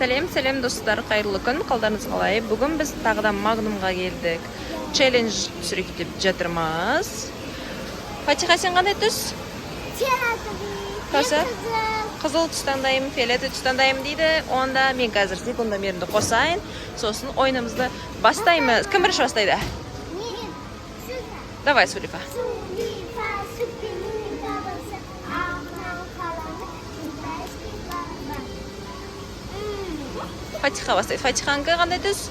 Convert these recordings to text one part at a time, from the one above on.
Сәлем, сәлем, достар, қайырлы күн, қалдарыңыз қалай? Бүгін біз тағы да Магнумға келдік. Челлендж түсірейік деп жатырмыз. Фатиха, сен қандай түс? Фиолетовый. Кәусар? Қызыл. Қызыл түс таңдаймын, фиолетовый түс таңдаймын дейді. Онда мен қазір секундомерімді қосайын, сосын ойынымызды бастаймыз. Кім бірінші бастайды? Мен. Сюда. Давай, Сулифа. Сулифа, сүттің бабасы, ағынан қаланы, китайский баба. Фатиха бастайды. Фатиханікі қандай түс?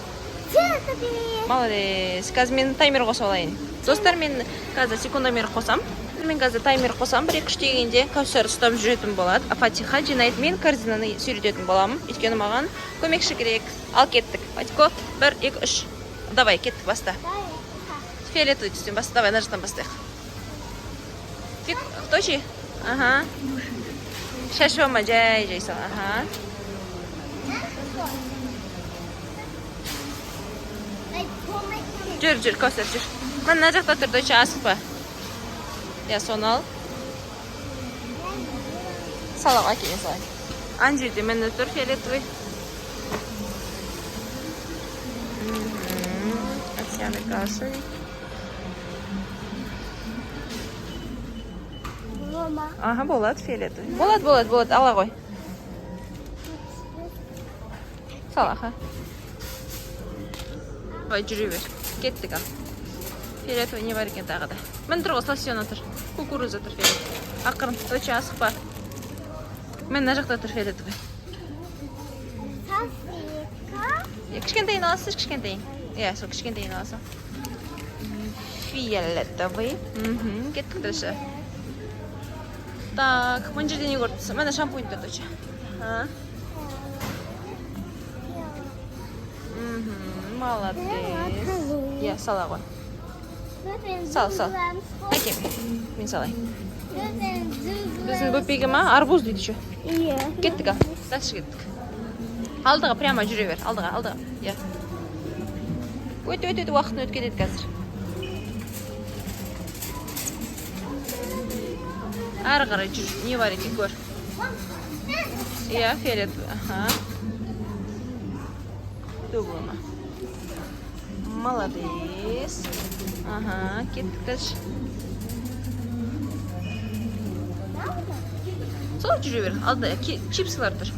Фиолетовый. Молодец. Қазір мен таймер қосып алайын. Достар, мен қазір секундомер қосам. Мен қазір таймер қосам. Бір, екі, үш дегенде Кәусар ұстап жүретін болады. А Фатиха жинайды. Мен корзинаны сүйрететін боламын. Өйткені маған көмекші керек. Ал кеттік. Фатико, бір, екі, үш. Давай, кеттік, баста. Давай. Фиолетовый түстен баста. Давай, мына жақтан бастайық. Фик, точи? Ага. Шашып алма, жай, жай сал. Ага. Ай, болмайды. Жүр, жүр, Кәусар, жүр. Мына жақта тұр, доча, асықпа. Иә, соны ал. Сала ғой, әкеле салайын. Ана жерде міне тұр фиолетовый. Овсяный каша. Болма. Ага, болады фиолетовый. Болады, болады, болады, ала ғой. Сал, аха. Давай, жүре бер. Кеттік ал. Фиолетовый не бар екен тағы да? Міне тұр ғой, сласьона тұр. Кукуруза тұр фиолетовый. Ақырын, доча, асықпа. Міне мына жақта тұр фиолетовый. Салфетка. Иә, кішкентайын аласыз, кішкентайын. Иә, сол кішкентайын аласың. Фиолетовый. Кеттік дальше. Так, мына жерде не көріп тұрсың? Міне шампунь тұр, доча. Ага. Молодец. Иә, сала ғой. Сал, сал. Әкем, мен салайын. Біздің бөпеге ма? Арбуз дейді еще. Иә. Кеттік ал. Дальше кеттік. Алдыға прямо жүре бер. Алдыға, алдыға. Иә. Өт, өт, өт, уақытын өтіп кетеді қазір. Әрі қарай жүр. Не бар екен көр. Иә, фиолетовый. Аха. Ма. Молодец. Ага, кеттік дальше. Сол жүре бер. Алда чипсылар тұр.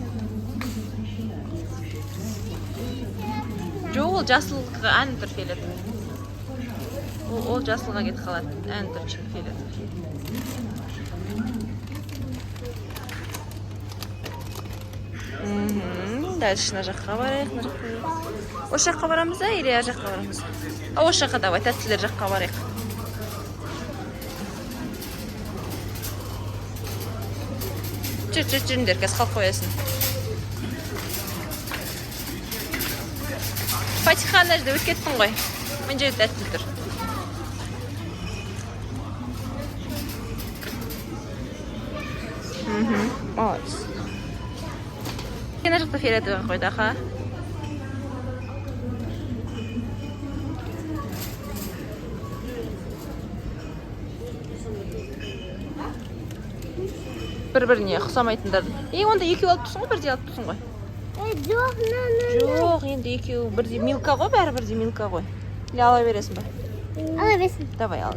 Жоқ, ол жасылға ән тұр фиолетовый. Ол жасылға кетіп қалады. Ән тұр фиолетовый. Дальше мына жаққа барайық, мына жаққа. Осы жаққа барамыз да или ар жаққа барамыз? А, осы жаққа давай, тәттілер жаққа барайық. Жүр, жүр, жүріңдер, қазір қалып қоясың. Фатиха, ана жерде өтіп кеттің ғой. Мына жерде тәтті тұр. Молодец. Ана жақта фиолетовый қойды, аха. Бір-біріне ұқсамайтындар. Ей, онда екеу алып тұрсың ғой, бірдей алып тұрсың ғой. Жоқ, на, на. Жоқ, енді екеуі бірдей милка ғой, бәрі бірдей милка ғой. Или ала бересің ба? Ала берсін. Давай, ал.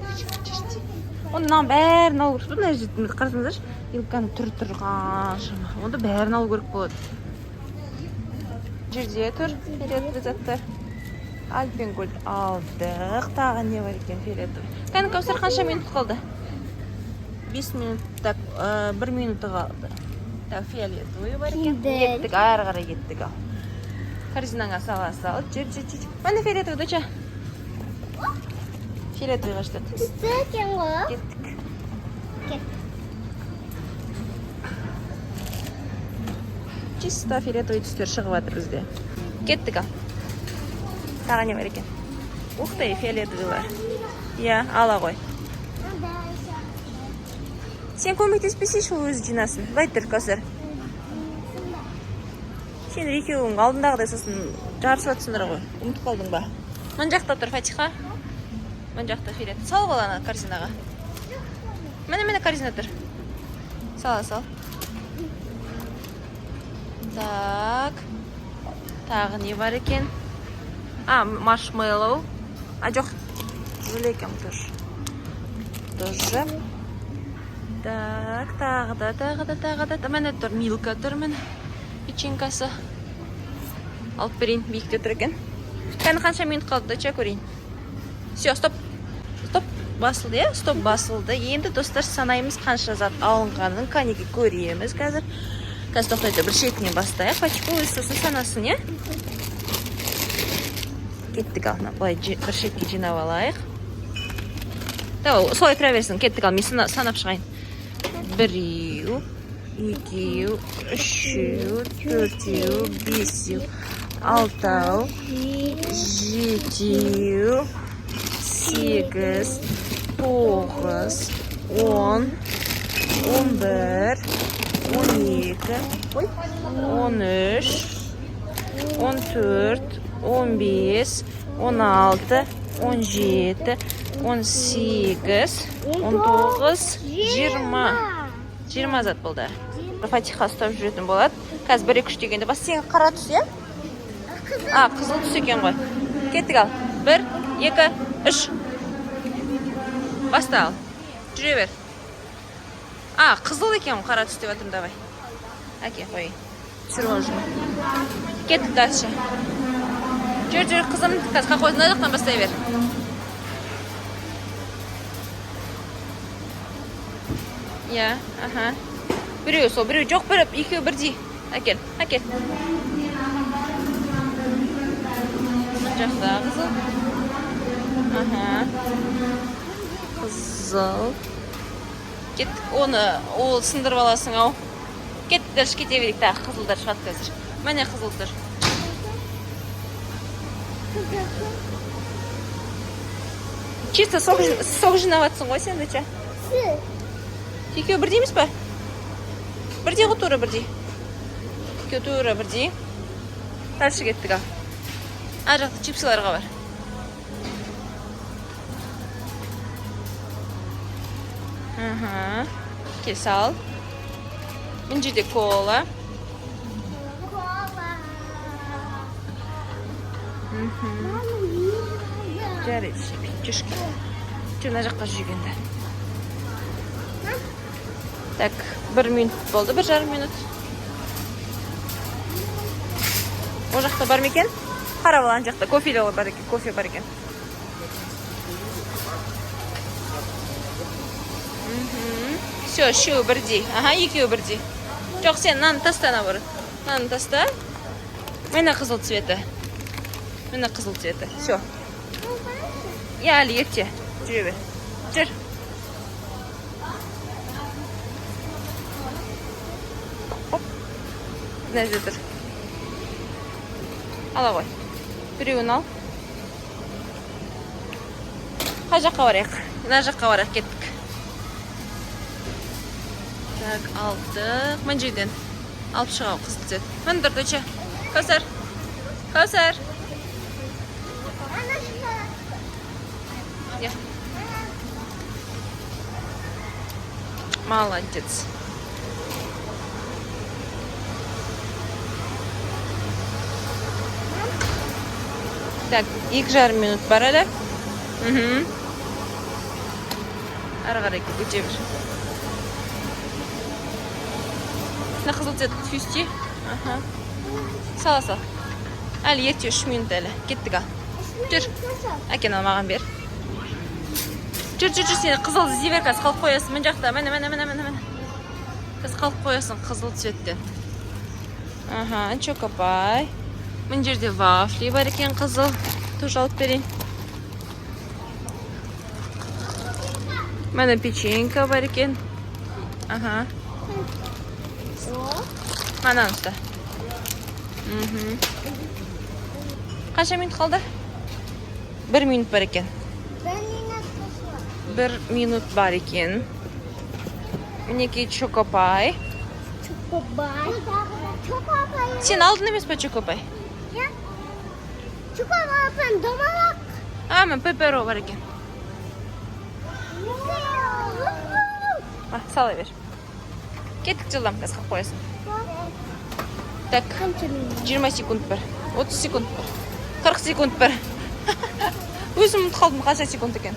Онда мынаның бәрін алу керек. Мына жерде қарасаңыздаршы, милканың түрі түрі қаншама. Онда бәрін алу керек болады. Жерде тұр фиолетовый заттар. Альпенгольд алдық. Тағы не бар екен фиолетовый? Кәні, Кәусар, қанша минут қалды? 5 минут, так, 1 минуты қалды. Так, фиолетовый бар екен. Киндер. Кеттік, ары қарай кеттік ал. Корзинаңа сала сал. Жүр, жүр, жүр. Міне фиолетовый, доча. Фиолетовыйға жатады. Түсті екен ғой. Кеттік. Кет. Чисто фиолетовый түстер шығып жатыр бізде. Кеттік ал. Тағы не бар екен? Ух ты, фиолетовыйлар. Иә, ала ғой. Сен көмектеспесейші, ол өзі жинасын. Былай тұр, Кәусар. Сен екеуің алдындағыдай сосын жарысып жатсыңдар ғой. Ұмытып қалдың ба? Мына жақта тұр, Фатиха. Мына жақта фиолет. Салып ал ана корзинаға. Міне, міне корзина тұр. Сала сал. Так. Тағы не бар екен? А, маршмеллоу. А, жоқ. Бөлек екен тоже. Тоже. Так, тағы да, тағы да, тағы да. Міне тұр, Милка тұр, міне. Печенькасы. Алып берейін, биікте тұр екен. Кәні, қанша минут қалды, доча, көрейін. Все, стоп. Стоп басылды, иә? Стоп басылды. Енді, достар, санаймыз қанша зат алынғанын. Кәнеки, көреміз қазір. Қазір тоқтай тұр, бір шетінен бастайық. Фатика өзі сосын санасын, иә? Кеттік ал, мына былай бір шетке жинап алайық. Давай, солай тұра берсін. Кеттік ал, мен санап шығайын. Біреу, екеу, үшеу, төртеу, бесеу, алтау, жетеу, сегіз, тоғыз, 10, 11, 12, ой, 13, 14, 15, 16, 17, 18, 19, 20. 20 зат болды. Фатиха ұстап жүретін болады. Қазір бір, екі, үш дегенде бас. Сен қара түс, иә? А, қызыл түс екен ғой. Кеттік ал. Бір, екі, үш. Баста ал. Жүре бер. А, қызыл екен ғой, қара түс деп жатырмын, давай. Әке, қояйын. Түсіріп алып жүрмін. Кеттік дальше. Жүр, жүр, қызым, қазір қалып қойдың, мына жақтан бастай бер. Иә, аха. Біреу сол, біреу жоқ, бір, екеуі бірдей. Әкел, әкел. Мына жақта қызыл. Аха. Қызыл. Кеттік, оны ол сындырып аласың ау. Кеттік, дальше кете берейік, тағы қызылдар шығады қазір. Міне қызыл тұр. Чисто сок жинап жатсың ғой сен, доча. Екеуі бірдей емес па? Бірдей ғой, тура бірдей. Екеуі тура бірдей. Дальше кеттік ал. Ар жақта чипсыларға бар. Аха. Кел сал. Мына жерде кола. Кола. Жарайды, жүрші. Жүр, мына жаққа жүргенде. Так, бір минут болды, 1,5 минут. Ол жақта бар ма екен? Қарап ал, ана жақта кофе де бар екен, кофе бар екен. Все, үшеуі бірдей. Аха, екеуі бірдей. Жоқ, сен мынаны таста, наоборот. Мынаны таста. Міне қызыл цветі. Міне қызыл цветі. Все. Иә, әлі ерте. Жүре бер. Жүр. Оп. Мына жерде тұр. Ала ғой. Біреуін ал. Қай жаққа барайық? Мына жаққа барайық, кеттік. Так, алдық. Мына жерден алып шығау қызыл цвет. Міне тұр, доча. Кәусар. Кәусар. Иә. Молодец. Так, 2,5 минут бар әлі. Ары қарай өте бер. Мына қызыл цвет түйісте. Аха. Сала сал. Әлі ерте, 3 минут әлі. Кеттік ал. Жүр. Әкен, ал маған бер. Жүр, жүр, жүр, сені қызыл іздей бер, қазір қалып қоясың. Мына жақта, міне, міне, міне, міне, міне. Қазір қалып қоясың қызыл цветтен. Аха, чокопай. Мына жерде вафли бар екен қызыл. Тоже алып берейін. Міне печенька бар екен. Аха. Мынаны ұста. Қанша минут қалды? 1 минут бар екен. 1 минут бар екен. Мінекей чокопай. Чокопай. Чокопай. Сен алдың емес па чокопай? Иә. Чокопай домалақ. А, міне пеперо бар екен. А, сала бер. Кеттік жылдам, қазір қалып қоясың. Так, Қанша минут? 20 секунд бар. 30 секунд бар, 40 секунд бар. Өзім ұмытып қалдым қанша секунд екен.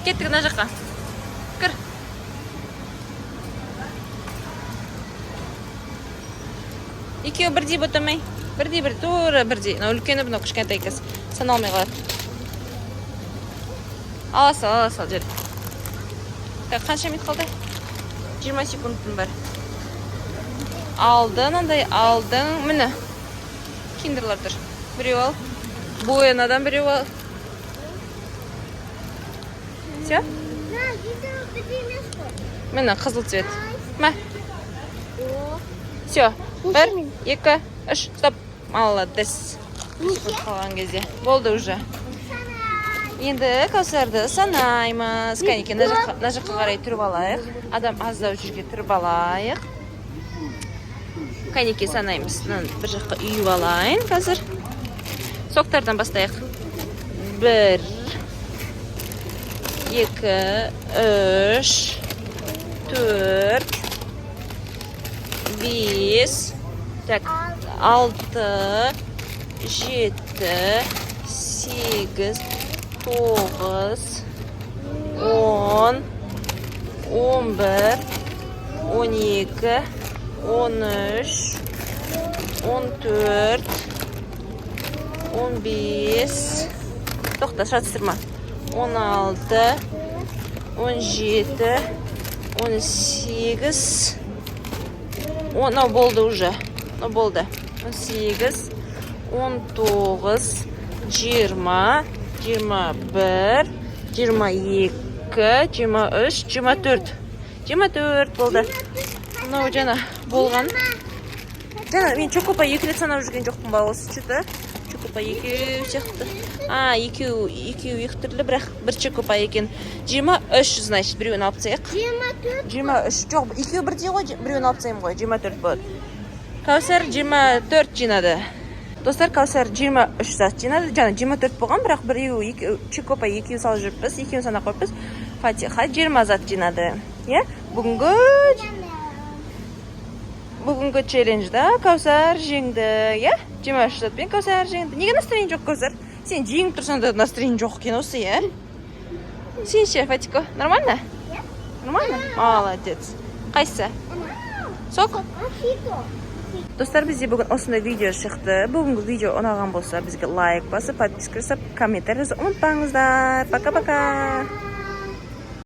Кеттік мына жаққа, кір. Екеуі бірдей ботамай, бірдей, бір тура бірдей. Мынау үлкені, мынау кішкентай қыз, саналмай қалады. Ала сал, ала сал, жүр. Так, қанша минут қалды? 20 секундым бар. Алдың андай, алдың. Міне, киндерлар тұр, біреу ал. Буэнадан біреу ал. Все. На, киндер бірдей емес қой. Міне, қызыл цвет, мә. О. Все. Неше Бір, минут? екі, үш, стоп! Молодец. Неше? Қалған кезде болды уже. Санай. Енді Кәусарды санаймыз. Кәнекей, мына жаққа қарай тұрып алайық, адам аздау жерге тұрып алайық. Кәнекей, санаймыз. Мынаны бір жаққа үйіп алайын. Қазір соктардан бастайық. Бір, екі, үш, төрт, бес, так, алты, жеті, сегіз, тоғыз, 10, 11, 12, 13, 14, 15, тоқта, шатыстырма, 16, 17, 18, мынау болды уже, мынау болды. 18, 19, 20, 21, 22, 23, 24. 24 болды. Мынау жаңа болған. Жаңа мен чокопай екі рет санап жүрген жоқпын ба осы? Че то чокопай екеу сияқты. А, екеу, екеу екі түрлі, бірақ бір чокопай екен. 23, значит, біреуін алып тастайық. 24. 23. Жоқ, екеуі бірдей ғой, біреуін алып тастаймын ғой, 24 болады. Кәусар 24 жинады, достар. Кәусар 23 зат жинады. Жаңа 24 болған, бірақ біреуі екі чокопай, екеуін салып жүріппіз, екеуін санап қойыппыз. Фатиха 20 зат жинады, иә. Бүгінгі челленджда Кәусар жеңді, иә. 23 затпен Кәусар жеңді. Неге настроение жоқ, Кәусар? Сен жеңіп тұрсаң да, настроение жоқ екен осы, иә. Сен ше, Фатико, нормально? Нормально, молодец. Қайсысы сок? Афито. Достар, бізде бүгін осындай видео шықты. Бүгінгі видео ұнаған болса, бізге лайк басып, подписка жасап, комментарий жазуды ұмытпаңыздар. Пока, пока. Пока.